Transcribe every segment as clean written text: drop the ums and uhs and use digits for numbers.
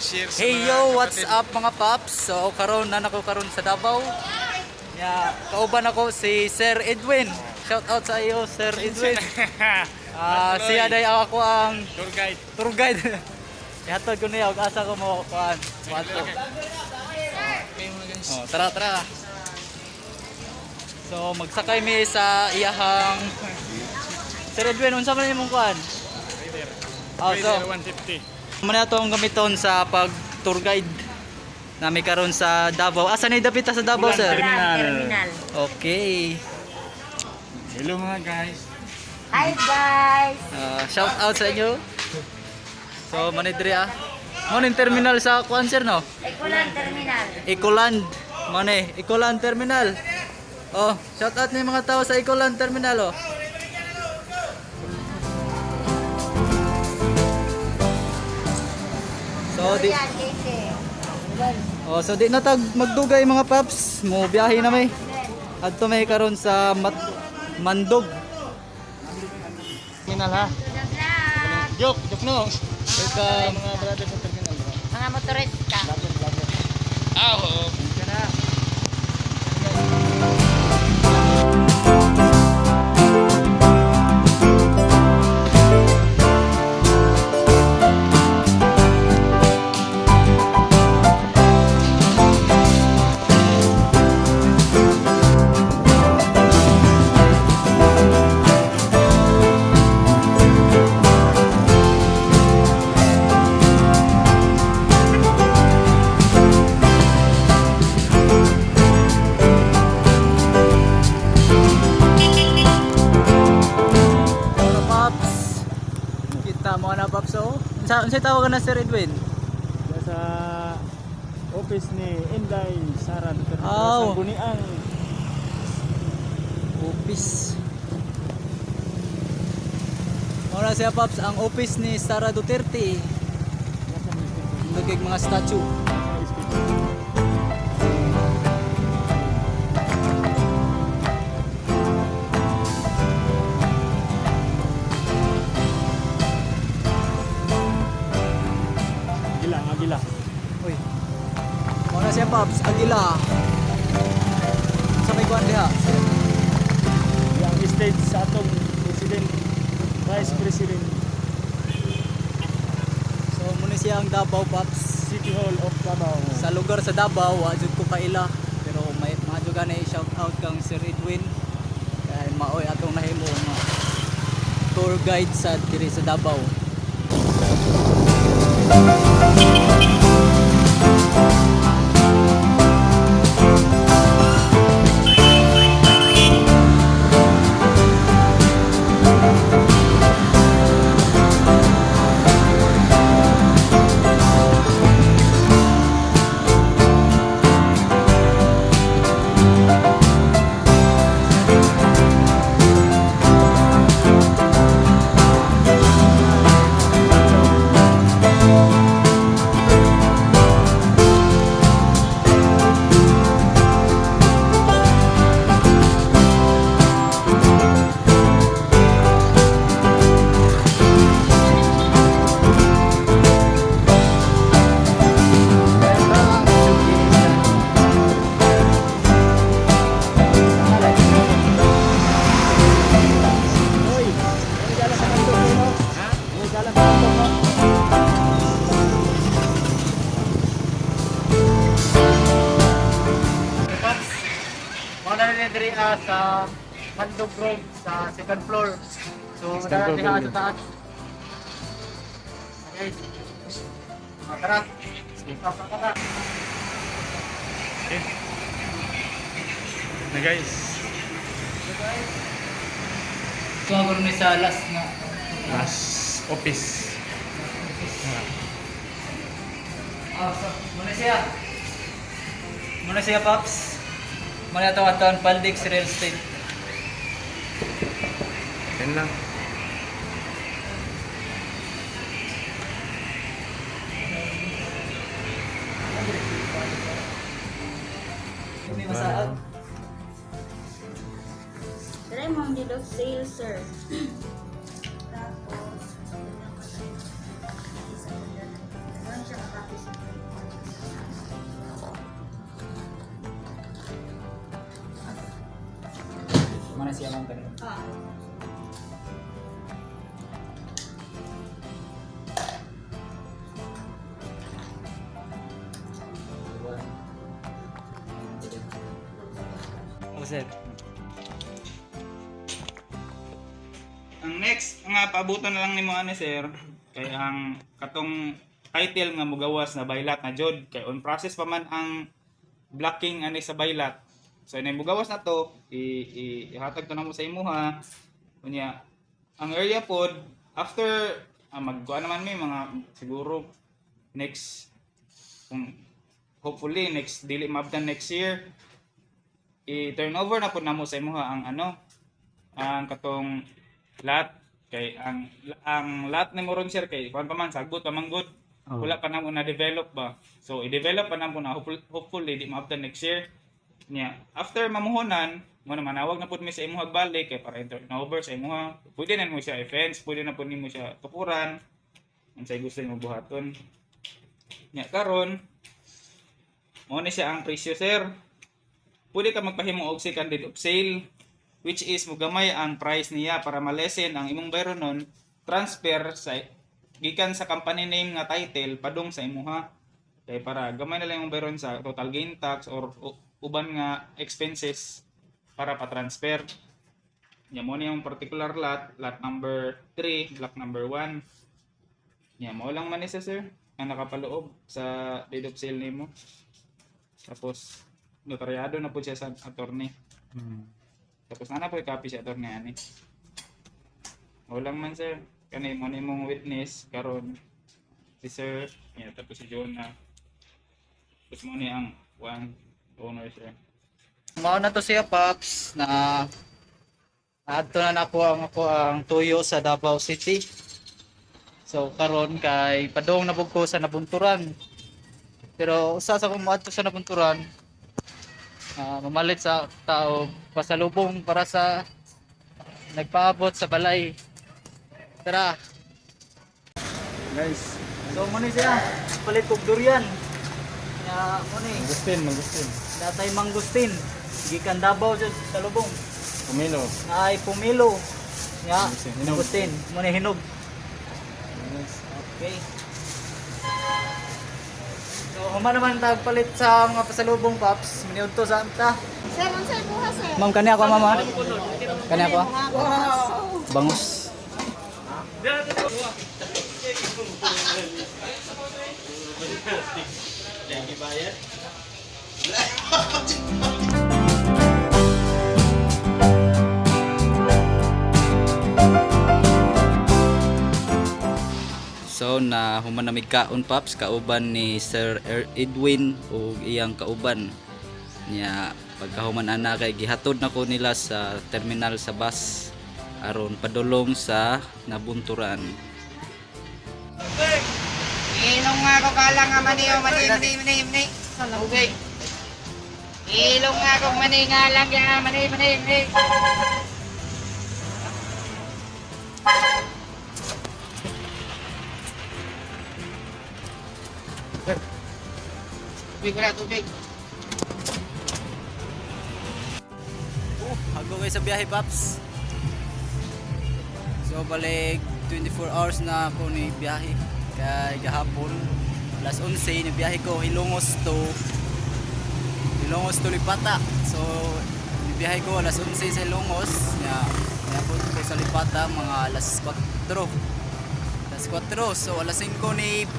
Share sa Hey mga yo, what's kapatid. up, mga paps? So karon na nako karon sa Davao. Ya, kauban ako si Sir Edwin. Shout out sa iyo, Sir Edwin. Ah, siya day ako ang Tour guide. tour guide. Ihatod ko niya og asa ko mo kuan. Kuan to. Oh, tara tara. So magsakay mi sa iyahang. Sir Edwin, unsa man imong kuan? Rider. Oh, so Rider 150. Muna atong gamiton sa pag tour guide nami karon sa Davao. Asa ni dapita sa Davao, Bulan sir? Terminal. Terminal. Okay. Hello, mga guys. Hi, guys! Shout out sa inyo. So manidri ah. Mo ning terminal sa kuan, sir, no? Ecoland Terminal. Ecoland. Mo ni Ecoland Terminal. Oh, shout out ni mga tao sa Ecoland Terminal oh. So di Yan, Casey. Oh, so di na tag magdugay, mga paps, mo biyahe na may. Adto may karon sa Mandog. Terminal ha. To the vlog! Joke, joke no. Welcome. Mga brother sa terminal. Mga motorista. Vlogger, vlogger. Ah, oo. na. Mga paps. Kita mo na, paps, oh. Unsa tawag na, Sir Edwin? Sa office ni Inday Sara Duterte. Aw. Sa Buniang. Office. Ora siya, paps, ang office ni Sara Duterte. Nagig mga statue. Agila, agila. Uy. Ora siya, paps, Agila. Sa may kuan diha, sir? Yang stage sa atong president, vice president, So muna siya ang Davao, paps. City Hall of Davao. Sa lugar sa Davao, wa jud ko kaila. Pero may mga jud gani shout out kang Sir Edwin. Kay maoy atong nahimo nga tour guide sa diri sa Davao. Hoy, may dala sa kanto no? Ha? May dala sa kanto no? Paps, mao na rin diri sa Mandog Road sa second floor. So, Second floor, dara diha building. sa taas. Okay. Ah, tara. Tara, tara. Okay. Na guys, So, ako rin sa last nga. last office. Ah, so, muna siya. Muna siya, Paps. Muna ito aton Paldix Real Estate. Yan lang. May masaag. Try mong deal of sale, sir. Tapos, isa ko dyan. Meron siya ka-copy, sir. Mana siya ma'am kani. Ah. Oh, sir. Ang next nga paabuton na lang nimo ani sir kay ang katong title nga mugawas na baylat na jod kay on process pa man ang blocking ani sa baylat. So inay mugawas na to i, i ihatag to namo sa imuha. Unya ang area pod after magkuan naman may mga siguro next kung hopefully next dili maabtan next year, i-turn over na pud namo sa imuha ang ano, ang katong lot, kay ang lot nimo ron sir kay kuan pa man, sagbot pa man gud, wala pa namo na develop ba. So i-develop pa namo na, hopefully di maabtan next year niya. After mamuhunan mo na, manawag na pud mi sa imuha balik kay para i-turn over sa imuha. Pwede na mo siya i-fence, pwede na pud nimo siya tukuran unsay gusto nimo buhaton niya. Karon mo ni siya ang presyo, sir. Pwede ka magpahimo og second deed of sale, which is mugamay ang price niya para malesen ang imong bayron nun transfer sa gikan sa company name nga title padung sa imuha, kay para gamay na lang imong bayron sa total gain tax or uban nga expenses para pa-transfer nya. Mo ni ang particular lot, lot number 3, block number 1 nya. Mo lang man ni siya, sir, ang nakapaloob sa deed of sale nimo. Tapos notaryado na po siya sa attorney. Tapos na na po i-copy si attorney ani. Walang man, sir. Kani mo ni mong witness karon si sir, yeah, tapos si Jonah. Tapos mo ni ang one owner, sir. Mao na to siya, Paps, na adto na nako ang ako ang tuyo sa Davao City. So karon kay padung na pud ko sa Nabunturan. Pero usa sa kung moadto sa Nabunturan, mamalit sa tao pasalubong para sa nagpaabot sa balay. Tara. Guys, So mo ni siya, palit kog durian. Ya mo ni, mangustin, mangustin. natay mangustin. Gikan Davao jud sa lubong. Pumilo. Ay pumilo. Ya, Mangustin. Hinog. mangustin. Mo ni hinog. Nice. Okay. So, human naman tagpalit sa mga pasalubong, Paps. Miniudto sa anta. Sir, unsay buha, sir? Ma'am, kani ako, mama. Kani ako. Wow. Bangus. So na human na mig kaon, Paps, kauban ni Sir Edwin ug iyang kauban. Nya pagkahuman ana kay gihatod nako nila sa terminal sa bus aron padulong sa Nabunturan. Ilong nga ko kala nga mani o mani mani mani mani. Okay. Ilong nga ko mani nga lang ya mani mani mani. Tubig na tubig. Hago kayo sa biyahe, Paps. So balik 24 hours na ako ni biyahe. Kay gahapon alas 11 ni biyahe ko Hilongos to Lipata. So ni biyahe ko alas 11 sa Hilongos. Nya niabot ko sa Lipata mga alas 4. Alas 4. So alas 5 ni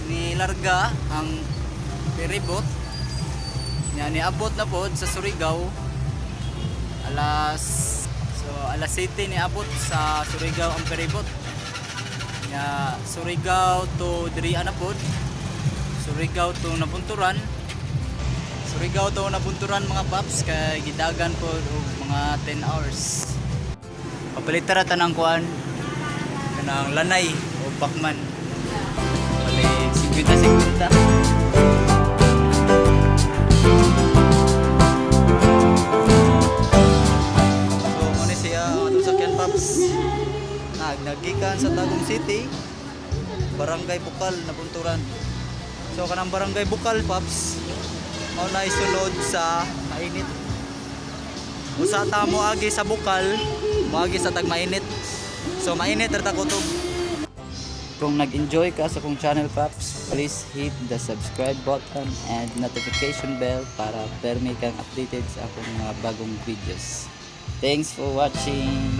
ni larga ang ferryboat. Nya niabot na pod sa Surigao alas so alas 7 ni abot sa Surigao ang ferryboat nya. Surigao to diri ana pod, Surigao to Nabunturan, Surigao to Nabunturan, mga paps, kay gidagan pod og mga 10 hours. Papalit ra tanang kuan, kanang lanay o bakman, bali 50 50. So, muna siya ang atong sakyan, Paps. Nagnagikan sa Tagum City, Barangay Bukal, Nabunturan. So, kanang Barangay Bukal, Paps, mao na isulod sa mainit. Usa ta moagi sa bukal, moagi sa tag mainit. So mainit ra ta kutob. Kung nag-enjoy ka sa kong channel, Paps, please hit the subscribe button and notification bell para permi kang updated sa akong mga bagong videos. Thanks for watching!